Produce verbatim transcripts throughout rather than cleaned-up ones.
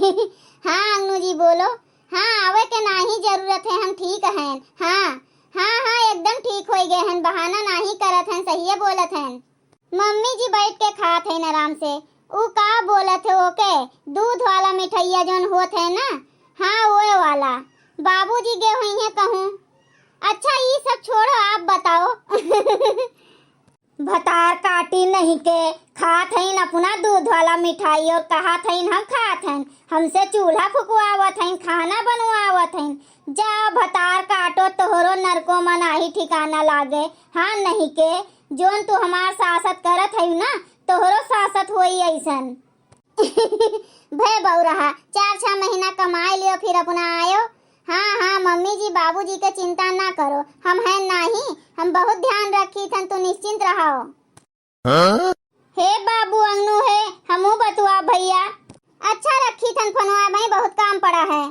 हाँ अंगनू जी बोलो। हाँ, आवे के नाही जरूरत है, हम ठीक हैं। हाँ, हाँ, हाँ, एकदम ठीक होई गए हैं, बहाना नाही करत हैं, सहिए बोलत हैं। मम्मी जी बैठ के खात हैं आराम से। ऊ का बोलत है ओके? दूध वाला मिठाइया जौन होत है ना, हाँ, ओए वाला। बाबूजी गे होइहें कहूँ। अच्छा, ई सब छोड़ो, आप बताओ। भतार काटी नहीं के खात हईन अपना दूध वाला मिठाई और कहत हईन हम खात हईन, हमसे चूल्हा फुकवावत हईन, खाना बनवावत हईन। जा भतार काटो, तोहरो नरको मा नाही ठिकाना लागे। हाँ नहीं के, जौन तू हमार सासत करत हई ना, तोहरो सासत होई ऐसन। भे बउरहा, चार छह महीना कमाए लियो, फिर अपना आयो। हाँ, हाँ, मम्मी जी, बाबूजी के चिंता ना करो, हम हैं नाही, हम बहुत ध्यान रखी थन, तू निश्चिंत रहो। हाँ? हे बाबू अंगनू हे, हमू बतुआ भैया। अच्छा रखी थन फोनवा, मैं बहुत काम पड़ा है।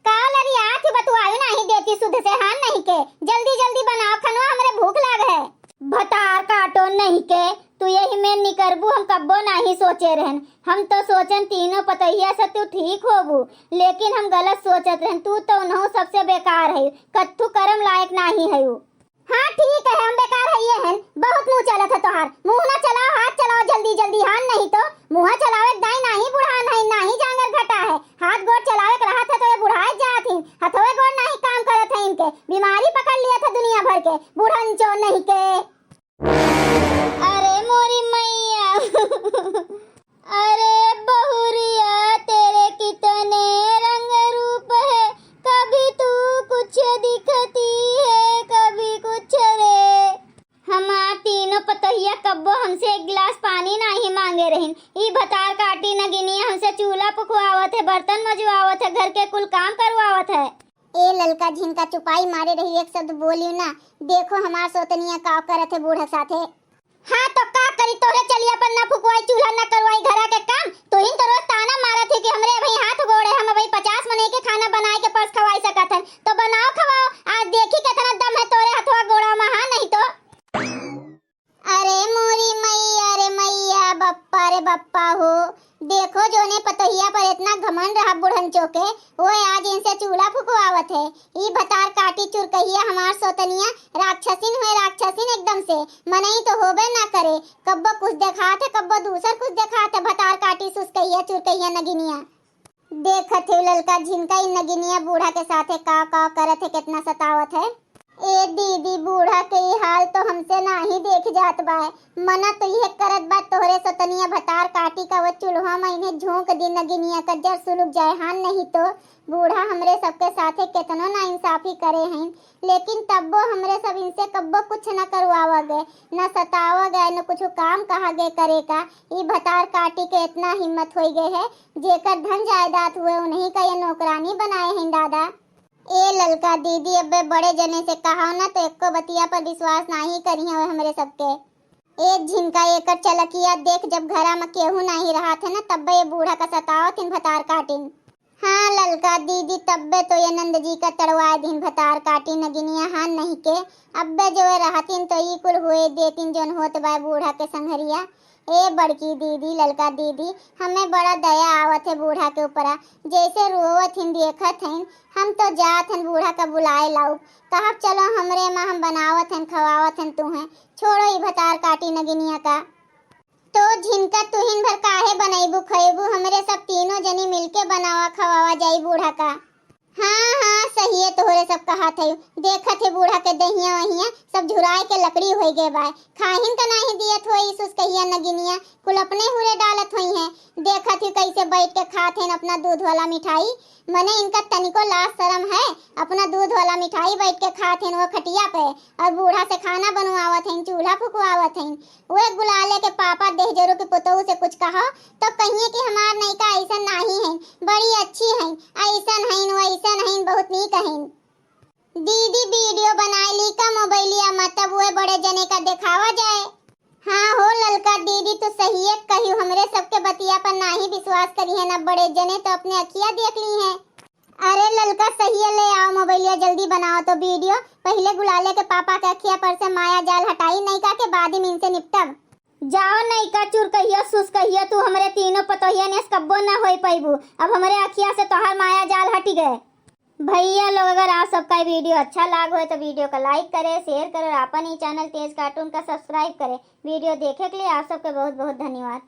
का लरियात ही बतुआई नाही देती सुध से, हाँ नहीं के। जल्दी जल्दी बनाओ खनवा, हमरे भूख लाग है। भतार काटो नहीं के, तू यही में निकरबू, हम कब्बो नाही सोचे रहन। हम तो सोचन तीनों पतोहिया से तू ठीक होबू, लेकिन हम गलत सोचत रहन। तू तो उन्हों सबसे बेकार है, कत्थू करम लायक नाही है। हाँ ठीक है, हम बेकार हइये हन, बहुत मुँह चलत है तोहार। मुँह ना चलाओ, हाथ चलाओ जल्दी जल्दी, हाँ नहीं तो मुँह चलावे दाई नाही बुढ़ान है, नाही जांगर घटा है। हाथ गोड़ चलावे के रहत है तो ये बुढ़ाए जात हिन, हथवे गोड़ नाही काम करत है इनके, बीमारी पकड़ लिया था दुनिया भर के, बुढ़न चो नहीं के। अरे मोरी मैया। अरे बहुरिया, तेरे कितने रंग रूप है, कभी तू कुछ दिखती है, कभी कुछ रे। हमार तीनों पतोहिया कब्बो हमसे एक गिलास पानी नाही मांगे रहिन। ई भतार काटी नगिनिया हमसे चूल्हा फुकवावत है, बर्तन मजवावत है, घर के कुल काम करवावत है। ए ललका झिनका, चुपाई मारे रही, एक शब्द बोलियो ना। देखो हमार सोतनिया का करत है बूढ़ा साथे। हाँ तो का करी, तोहरे चलिया पर ना फुकवाई, चूल्हा ना करवाई, घरा के काम। तू ही तो रोज ताना मारत है कि हमरे अबही हाथ गोड़ है, हम अबही पचास मनई के खाना बनाए के परस खवाई सकत हन। तो बनाओ खवाओ, आज देखी कितना दम है तोरे हथवा गोड़ा में, हाँ नहीं तो। अरे मोरी मैया रे मैया, बप्पा रे बप्पा हो, देखो जोने पतोहिया पर इतना घमंड रहा बुढ़न चोके, वो आज इनसे चूल्हा फुकवावत है। ई भतार काटी चुरकहिया हमार सोतनिया, राक्षसिन हुए राक्षसिन एकदम से, मनई तो होबे ना करे, कब्बो कुछ देखात है, कब्बो दूसर कुछ देखात है, भतार काटी सुसकहिया चुरकहिया नगिनिया। देखत है ललका झिनका, ई नगिनिया बूढ़ा के साथे का का करत है, कितना सतावत है। ए दीदी, बूढ़ा के ई हाल तो हमसे नाही देख जात बा। मना तो इहे करत बा तोहरे सतनिया भतार काटी का वो चूल्हा में इन्हें झोंक दी नगिनिया का जर सुलुक जाए। हाँ नहीं तो बूढ़ा हमरे सबके साथे केतनो नाइंसाफी करे हैं, लेकिन तब्बो हमरे सब इनसे कब्बो कुछ न करवावा गए, न सतावा गए, न कुछ काम कहा गए करे का। ई भतार काटी के इतना हिम्मत होई गए है, जेकर धन जायदाद हुए उन्हीं का ये नौकरानी बनाए हैं दादा। ए ललका दीदी, अब्बे बड़े जने से कहाओ ना तो एको बतिया पर विश्वास नाही करिहें वो हमरे सबके। ए झिनका, एकर चलकिया देख, जब घरा में केहू नाही रहत है ना, तब्बे ये बूढ़ा का सतावत हिन भतार काटिन। हाँ ललका दीदी, तब्बे तो ये नंद जी का तड़वाए दिन भतार काटिन नगिनिया, हाँ नहीं के। अब्बे जो ये रहतिन तो ई कुल हुए देतिन जौन होत बा बूढ़ा के संघरिया। ए बड़की दीदी, ललका दीदी, हमें बड़ा दया आवत है बूढ़ा के ऊपरा, जैसे रोवत हिन देखत हन। हम तो जात हन बूढ़ा का बुलाए लाउब, कहब चलो हमरे माँ, हम बनावत हन, खवावत हन तुहें, छोड़ो ई भतार काटी नगिनिया का। तो झिनका, तुहिन भर काहे बनैबू खैबू, हमरे सब तीनों जनी मिलके बनावा खवावा जाई बूढ़ा का। हाँ, हाँ, सही है, तोहरे सब कहत है। देखत है बूढ़ा के दहिया वहिया सब झुराए के लकड़ी होई गए बाय। खाहिन का नाही दियत होई सुसकहिया नगिनिया, कुल अपने हुरे डालत होई हैं। देखत ही कैसे बैठ के खात हैं अपना दूध वाला मिठाई। मने इनका तनिको लाज शरम है, अपना दूध वाला मिठाई बैठ के खात हैं वो खटिया पे, और बूढ़ा से खाना बनवावत हैं, चूल्हा फुकवावत हैं। वे गुलाले के पापा देहजरू के पुतोहू से कुछ कहो तो कहिए कि हमार नैका ऐसन नाही है, बड़ी अच्छी है, ऐसन है, वैसन है, बहुत नीक है। दीदी वीडियो बनाए ली का मोबाइलिया में, तब वे बड़े जने का देखावा जाए। हाँ हो ललका दीदी, तू सहिए कहियो, हमरे सबके बतिया पर नाही विश्वास करिहन, अब बड़े जने तो अपने अखिया देख लीहें। अरे ललका सहिए ले आओ मोबाइलिया, जल्दी बनाओ तो वीडियो, पहिले गुलाले के पापा के अखिया पर से माया जाल हटाई, नैका के बाद ही इनसे निपटब। जाओ नइका चुर कहियो, सुस कहियो, तू हमरे तीनों पतोहिया नेस कब्बो ना होई पइबू। अब हमरे अखिया से तोहार माया जाल हटि गए। भइया लोग, अगर आप सबका वीडियो अच्छा लाग होए तो वीडियो का लाइक करे, शेयर करे और आपन ई चैनल तेज कार्टून का सब्सक्राइब करे। वीडियो देखे के लिए आप सबके बहुत बहुत धन्यवाद।